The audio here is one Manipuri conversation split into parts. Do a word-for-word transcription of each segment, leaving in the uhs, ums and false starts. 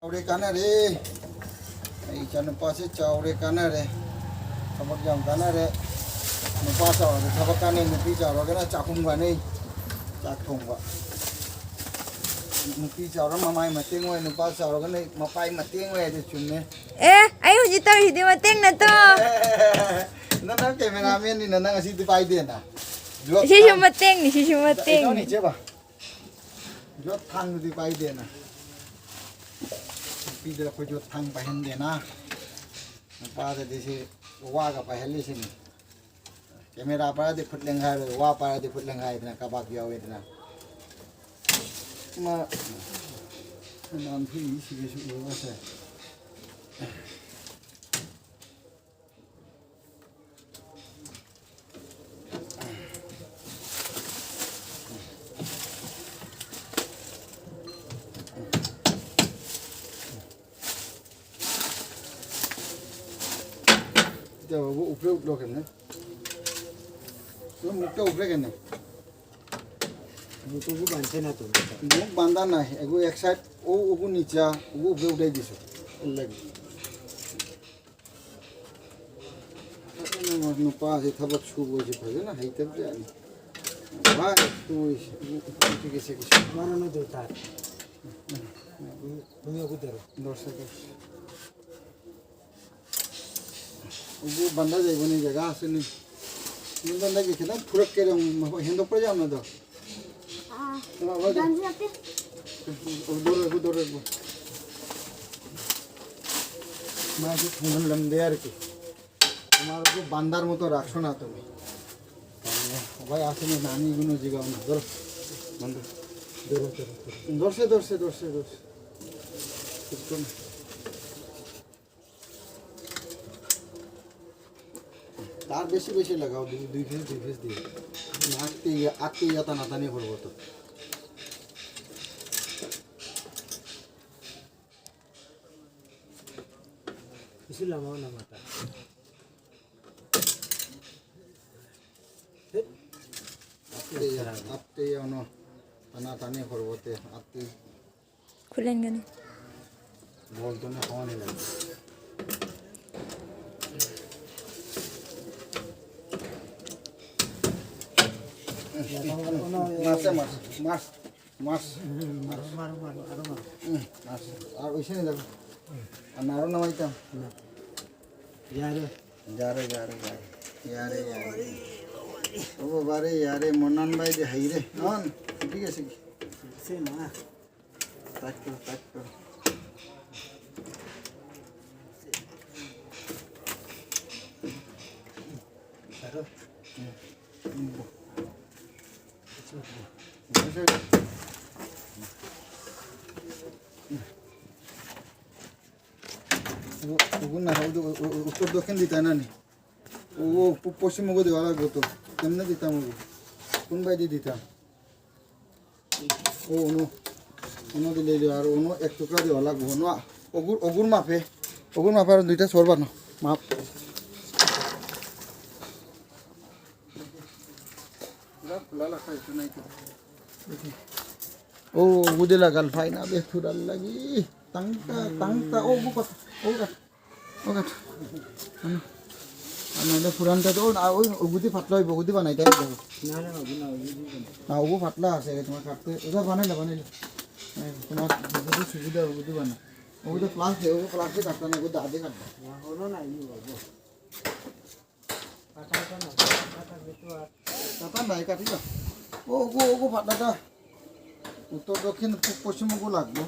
ꯆꯥꯎꯔꯦ, ꯀꯥꯟꯅꯔꯦ꯫ ꯑꯩ ꯏꯆꯥꯅꯨꯄꯥꯁꯦ ꯆꯥꯎꯔꯦ, ꯀꯥꯟꯅꯔꯦ꯫ ꯊꯕꯛ ꯌꯥꯝ ꯀꯥꯟꯅꯔꯦ꯫ ꯅꯨꯄꯥ ꯆꯥꯎꯔꯗꯤ ꯊꯕꯛ ꯀꯥꯟꯅꯩ, ꯅꯨꯄꯤ ꯆꯥꯎꯔꯒꯅ ꯆꯥꯛꯈꯨꯝ ꯀꯥꯟꯅꯩ꯫ ꯆꯥꯛ ꯊꯣꯡꯕ꯫ ꯅꯨꯄꯤ ꯆꯥꯎꯔ ꯃꯃꯥꯏ ꯃꯇꯦꯡ ꯑꯣꯏ, ꯅꯨꯄꯥ ꯆꯥꯎꯔꯒꯅ ꯃꯄꯥꯏ ꯃꯇꯦꯡ ꯑꯣꯏ ꯍꯥꯏꯗꯣ ꯆꯨꯝꯃꯦ꯫ ꯑꯦ, ꯑꯩ ꯍꯧꯖꯤꯛ ꯇꯧꯔꯤꯁꯤꯗꯤ ꯃꯇꯦꯡ ꯅꯠꯇ꯭ꯔꯣ? ꯅꯪ, ꯅꯪ ꯀꯦꯃꯦꯔꯥꯃꯦꯟꯅꯤꯅ ꯅꯪ ꯑꯁꯤꯗꯤ ꯄꯥꯏꯗꯦꯅ꯫ ꯁꯤꯁꯨ ꯃꯇꯦꯡꯅꯤ, ꯁꯤꯁꯨ ꯃꯇꯦꯡꯅꯤ꯫ ꯏꯆꯦꯕ꯫ ꯌꯣꯠ ꯊꯥꯡꯗꯨꯗꯤ ꯄꯥꯏꯗꯦꯅ꯫ ꯅꯨꯄꯤꯗ ꯑꯩꯈꯣꯏ ꯌꯣꯠ ꯊꯥꯡ ꯄꯥꯏꯍꯟꯗꯦꯅ꯫ ꯅꯨꯄꯥꯗꯗꯤ ꯁꯤ ꯋꯥꯒ ꯄꯥꯏꯍꯜꯂꯤꯁꯤꯅꯤ꯫ ꯀꯦꯃꯦꯔꯥ ꯄꯥꯏꯔꯗꯤ ꯈꯨꯠ ꯂꯦꯡꯒꯥꯏꯔꯣꯏ, ꯋꯥ ꯄꯥꯏꯔꯗꯤ ꯈꯨꯠ ꯂꯦꯡꯒꯥꯏꯗꯅ ꯀꯕꯥꯛ ꯌꯥꯎꯋꯦꯗꯅ꯫ ꯃꯥ ꯅꯥꯟꯊꯨꯏ ꯁꯤꯒꯤꯁꯨ ꯎꯔꯒꯁꯦ꯫ Ito, ubo upre utlo kene. Ubo mukta upre kene. Mukta ubo bandhe na to. Muk banda na, ego ek side, o ubo nicha, ubo upre uthai diso. Lagi. ꯅꯨꯄꯥꯁꯦ ꯊꯕꯛ ꯁꯨꯕꯁꯦ ꯐꯖꯅ ꯍꯩꯇꯕꯖꯥꯠꯅꯤ꯫ ꯚꯥꯏ, ꯁꯨꯏꯁꯦ꯫ ꯃꯥꯅ ꯅꯣꯏꯗꯧ ꯇꯥꯔꯦ꯫ ꯅꯣꯏ ꯑꯗꯨꯗꯔꯣ? ꯗꯣꯁꯦ, ꯗꯣꯁꯦ꯫ ꯎꯕꯨ ꯕꯟꯗꯥ ꯂꯩꯕꯅꯤ, ꯖꯒꯥꯁꯤꯅꯤ꯫ ꯌꯨꯝꯗ ꯅꯪꯒꯤ ꯈꯤꯇꯪ ꯐꯨꯔꯛꯀꯦꯔ, ꯍꯦꯟꯗꯣꯛꯄ ꯌꯥꯝꯅꯗꯣ꯫ ꯑꯥ, ꯍꯣꯏ, ꯍꯣꯏ, ꯍꯣꯏ꯫ ꯗꯥꯟꯁ ꯅꯠꯇꯦ꯫ ꯎꯗꯧꯔꯦ, ꯎꯗꯧꯔꯦ, ꯎꯗꯧꯔꯦ꯫ ꯃꯥꯁꯨ ꯊꯨꯡꯍꯜꯂꯝꯗꯦ ꯍꯥꯏꯔꯛꯀꯦ꯫ তোমার তো বান্দার মতো রাখছো না তুমি। ভাই, আসেনি, নানি গুনো জিগাও না। ধরো, বন্ধু। ধরো, ধরো, ধরো। ধরছে, ধরছে, ধরছে, ধরছে। একটু না। তার বেশি বেশি লাগাও, দুই, দুই পিস, দুই পিস দিয়ে। আটকে, আটকে ইয়া টানাটানি করবো তো। Isi lama na mata. Atte, atte ono. Tana tani horbote, atte. Kulen gani. বলতো না, হওয়া নিলাম। মাছে মাছ, মাছ, মাছ। মারো, মারো, মারো, আরো মারো। উম, মাছ। আর ওইখানে দেখো। আর নাড়ো না মাইতাম। ইয়ারে। ইয়ারে, ইয়ারে, ইয়ারে। ইয়ারে, ইয়ারে। ও বাবা রে, ইয়ারে, মন্নান ভাই যে হাই রে। নন, ঠিক আছে কি? সে না। টাইট করো, টাইট করো। ধরো। হুম। হুম। ও, ওগুন না, ও, ও, ও, উত্তর দক্ষিণ দিতা না নি? ও, ও, প-, পশ্চিম মুখে দেওয়া লাগবো তো। কেমনে দিতাম ওগু? কোন বাইদি দিতাম? ও, অনু, অনু দিলে দিও, আর অনু এক টুকরা দেওয়া লাগবো। অনু, আ, ওগুর, ওগুর মাপে, ওগুর মাপে আর দুইটা সর বানো। মাপ। পুরা খোলা লাগা, একটু নাই তো। ও, ওগু দিলা গাল ফাই না, বে, থুড়া লাগি। তাংতা, তাংতা, ও, ওগু কত, ও, কত। ওকে। আর নাহলে পুরানটা তো, না, ওই ওগুদি পাতলা হইব, ওগুদি বানাইতে হবে, দেখো। না, না, ওগুদি না, ওগুদি বানাই। না, ওগু পাতলা আছে, তোমার কাটতে, ওটা বানাইলে, বানাইলে। হ্যাঁ, তোমার যেগুদি সুবিধা, ওগুদি বানাই। ওগুদি প্লাস দে, ওগু প্লাস দিয়ে কাটতে না, ওগুদি দাঁত দিয়ে কাটবে। না, হলো না, এই হলো। কাটা, কাটা না, কাটা, কাটা, কাটা, কাটা। কাটা নাই, কাটি না। ও, ওগু, ওগু পাতলাটা। উত্তর, দক্ষিণ, পূব, পশ্চিম ওগু লাগবো।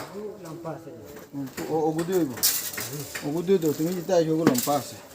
ওগু লম্বা আছে। হুম, তো ও-, ওগুদি হইব। ওগুদি হইব, তুমি যেটা আইছো, ওগু লম্বা আছে।